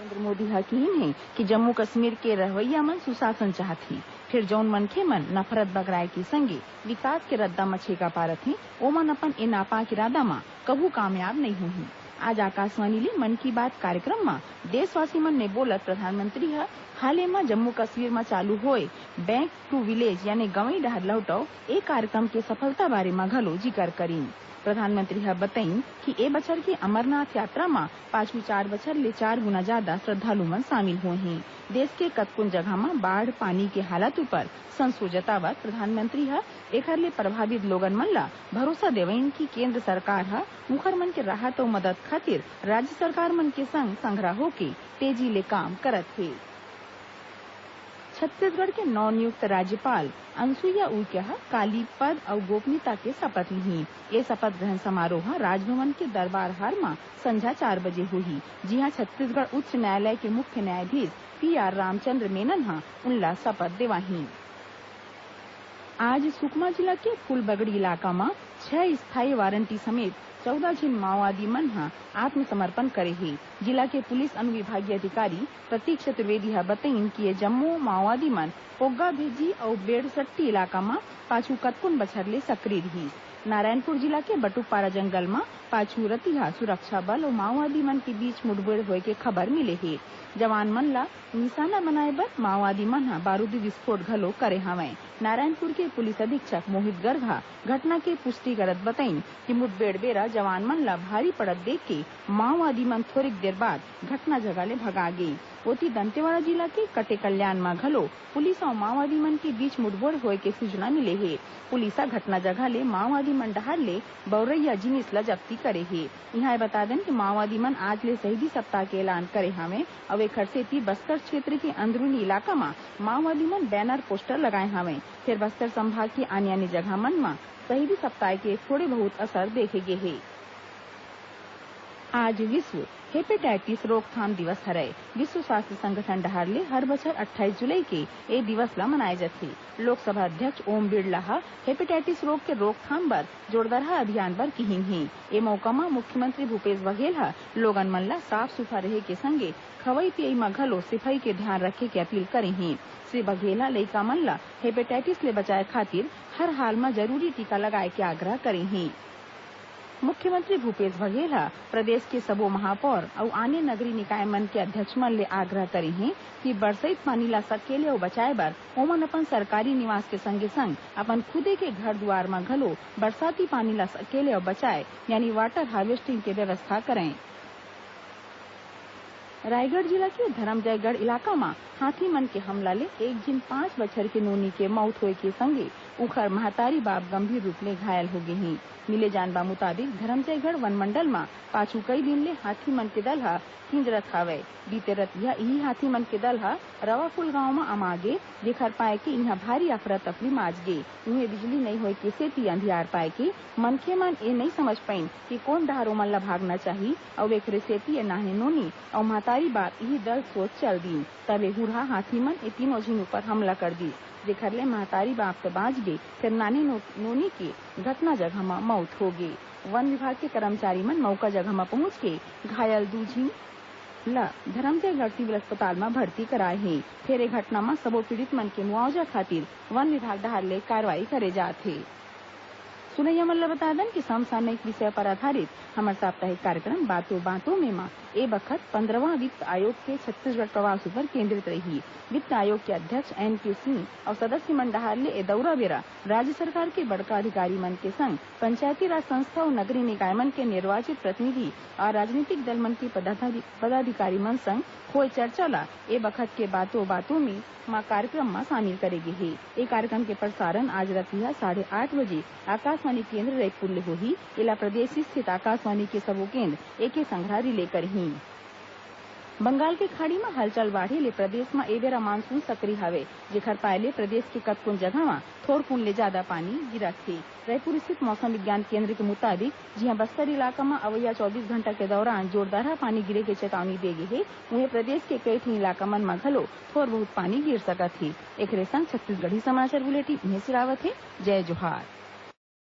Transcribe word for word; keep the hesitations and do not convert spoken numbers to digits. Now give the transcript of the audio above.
नरेंद्र मोदी ह किहिन हे कि जम्मू कश्मीर के रहवइया मन सुशासन चाहत हे, फेर जउन मनखे मन नफरत बगराए के संगे विकास के रद्दा म छेका पारत हे, ओमन अपन ए नापाक इरादा म कभू कामयाब नइ होही। आज आकाशवाणी ले मन की बात कार्यक्रम म देशवासी मन ने बोलत प्रधानमंत्री ह हाले म जम्मू कश्मीर म चालू होए Back to Village यानी गंवई डहर लौटव ए कार्यक्रम के सफलता बारे म घलो जिकर करिन। प्रधानमंत्री ह बतइन कि ए बछर के अमरनाथ यात्रा म पाछू चार बछर ले चार गुना जादा श्रद्धालु मन शामिल होए हें। देश के कतकोन जगह म बाढ़, पानी के हालत उपर संसो जतावत प्रधानमंत्री ह एखर ले प्रभावित लोगन मन ल भरोसा देवइन कि केंद्र सरकार ह उंखर मन के राहत अउ मदद खातिर राज्य सरकार मन के संग संघरा होके तेजी ले काम करत हे। छत्तीसगढ़ के नवनियुक्त राज्यपाल अनसुईया उइके ह काली पद अउ गोपनीयता के शपथ लिही। ए शपथ ग्रहण समारोह ह राजभवन के दरबार हाल म संझा चार बजे होही, जिहां छत्तीसगढ़ उच्च न्यायालय के मुख्य न्यायाधीश पी आर रामचंद्र मेनन ह उनला शपथ देवाही। आज सुकमा जिला के फूलबगड़ी इलाका म छह स्थायी वारंटी समेत चौदह झिन माओवादी मन ह आत्मसमर्पण करे हे। जिला के पुलिस अनुविभागीय अधिकारी प्रतीक चतुर्वेदी ह बतइन कि ये जम्मो माओवादी मन पोग्गा भेजी अउ बेड़सट्टी इलाका म पाछू कतकोन बछर ले सक्रिय रिहिस। नारायणपुर जिला के बटुकपारा जंगल म पाछू रतिहा सुरक्षा बल अउ माओवादी मन के बीच मुठभेड़ होए के खबर मिले हे। जवान मन ला निशाना बनाए बर माओवादी मन ह बारूदी विस्फोट घलो करे हावय। नारायणपुर के पुलिस अधीक्षक मोहित गर्ग ह घटना के पुष्टि करत बतइन कि मुठभेड़ बेरा जवान मन ला भारी पड़त देख के माओवादी मन थोरिक देर बाद घटना जगह ले भगा गे। ओती दंतेवाड़ा जिला के कटेकल्याण म घलो पुलिस अउ माओवादी मन के बीच मुठभेड़ होए के सूचना मिले हे। पुलिस ह घटना जगह ले माओवादी मन डहार ले बउरइया जिनिस ल जब्ती करे हे। इहां ए बता देन कि माओवादी मन आज ले शहीदी सप्ताह के ऐलान करे हावय अउ एखर सेती बस्तर क्षेत्र के अंदरूनी इलाका म माओवादी मन बैनर पोस्टर लगाए हावय। फेर बस्तर संभाग के आने-आने जगह मन म शहीदी सप्ताह के थोड़े बहुत असर देखे गे हे। आज विश्व हेपेटाइटिस रोकथाम दिवस हरय। विश्व स्वास्थ्य संगठन डहार ले हर बछर अट्ठाईस जुलाई के ए दिवस ल मनाए जथे। लोकसभा अध्यक्ष ओम बिड़ला ह हेपेटाइटिस रोग के रोकथाम बर जोरदारहा अभियान बर किहिन हे। ए मौका म मुख्यमंत्री भूपेश बघेल ह लोगन मन ल साफ सुथरा रहे के संगे खवई पियई म घलो सिफई के ध्यान रखे के अपील करे हे। श्री बघेल ह लइका मन ल हेपेटाइटिस ले बचाए खातिर हर हाल म जरूरी टीका लगाए के आग्रह करे हे। मुख्यमंत्री भूपेश बघेल ह प्रदेश के सबो महापौर अउ आने नगरीय निकाय मन के अध्यक्ष मन ले आग्रह करे हे कि बरसइत पानी ला सकेले अउ बचाए बर ओमन अपन सरकारी निवास के संगे-संग अपन खुदे के घर दुवार म घलो बरसाती पानी ला सकेले अउ बचाए, यानी वाटर हार्वेस्टिंग के व्यवस्था करंय। रायगढ़ जिला के धरमजयगढ़ इलाका म हाथी मन के हमला ले एक झिन पांच बछर के नोनी के मउत होए के संगे उंखर महतारी बाप गंभीर रूप ले घायल हो गे हे। मिले जानबा मुताबिक, धरमजयगढ़ वन मंडल म पाछू कई दिन ले हाथी मन के दल ह किंजरत हावय। बीते रतिहा इही हाथी मन के दल ह रवाफूल गांव म अमा गे, जेखर पाय के इहां भारी अफरा तफरी माज गे। उहें, बिजली नइ होए के सेती अंधियार पाय के मनखे मन ए नइ समझ पाइन कि कोन डहार ओमन ल भागना चाही, अउ एखरे सेती ए नान्हे नोनी अउ महतारी बाप इही दल सोच चल दीन। तब ए हुरहा हाथी मन ए तीनों झिन ऊपर हमला कर दीस, जेखर ले महतारी बाप तो बांच गे, फेर नान्हे नो-, नोनी के घटना जगह म मउत हो गे। वन विभाग के कर्मचारी मन मउका जगह म पहुंच के घायल दू झिन ल धरमजयगढ़ सिविल अस्पताल म भर्ती कराए हे। फेर ए घटना म सबो पीड़ित मन के मुआवजा खातिर वन विभाग डहार ले कार्रवाई करे जात हे। सुनइया मन ल बता दन कि समसामयिक विषय पर आधारित हमर साप्ताहिक कार्यक्रम बातों बातों में म ए बखत पंद्रहवां वित्त आयोग के छत्तीसगढ़ प्रवास उपर केंद्रित रही। वित्त आयोग के अध्यक्ष एन के सिंह अउ सदस्य मन डहार ले ए दौरा बेरा राज्य सरकार के बड़का अधिकारी मन के संग पंचायती राज संस्था अउ नगरीय निकाय मन के निर्वाचित प्रतिनिधि अउ राजनीतिक दल मन के पदाधिकारी, पदाधिकारी मन संग होए चर्चा ला ए बखत के बातों बातों में म कार्यक्रम म शामिल करे गे हे। ए कार्यक्रम के प्रसारण आज रतिहा साढ़े आठ बजे आकाशवाणी केंद्र रायपुर ले होही। एला प्रदेश स्थित आकाशवाणी के सबो केंद्र एके संघरा रिले करही। बंगाल के खाड़ी म हलचल बाढ़े ले प्रदेश म ए बेरा मानसून सक्रिय हवे, जेखर पाय ले प्रदेश के कतकोन जगह म थोरकुन ले जादा पानी गिरत हे। रायपुर स्थित मौसम विज्ञान केंद्र के मुताबिक, जिहां बस्तर इलाका म अवइया चौबीस घंटा के दौरान जोरदारहा पानी गिरे के चेतावनी दे गे हे, उहें प्रदेश के कई ठिन इलाका मन म घलो थोर बहुत पानी गिर सकत हे। एखरे संग छत्तीसगढ़ी समाचार बुलेटिन इहें सिरावत हे। जय जोहार।